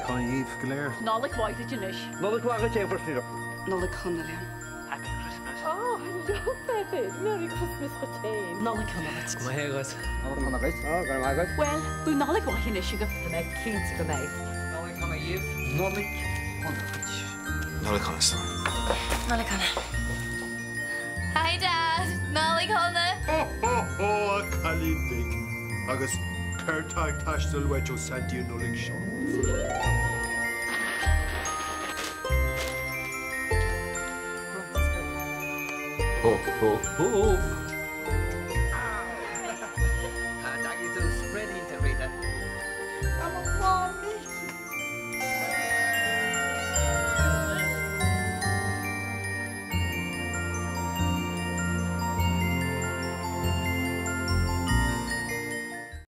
Shona dhaoibh go léir. Nollaig mhaith duit anois. Nollaig mhaith dhuit a Mhuirfíneach. Nollaig shona Liam. Happy Christmas. Oh, hello Bébhinn. Merry Christmas dhuit féin. Nollaig shona dhuit. Go maith dhuit. Nollaig shona dhuit. Ó, go raibh maith agat. Bhuel, bíodh Nollaig mhaith anois agaibh. Tá mé cinnte go mbeidh. Nollaig shona dhaoibh. Nollaig shona dhuit. Nollaig shona a stór. Nollaig shona. Hi Dad! Nollaig shona! Ho ho ho a chailín bhig! Agus céard tá ag teastáil uait ó Saintí an Nollaig seo? Ho ho ho!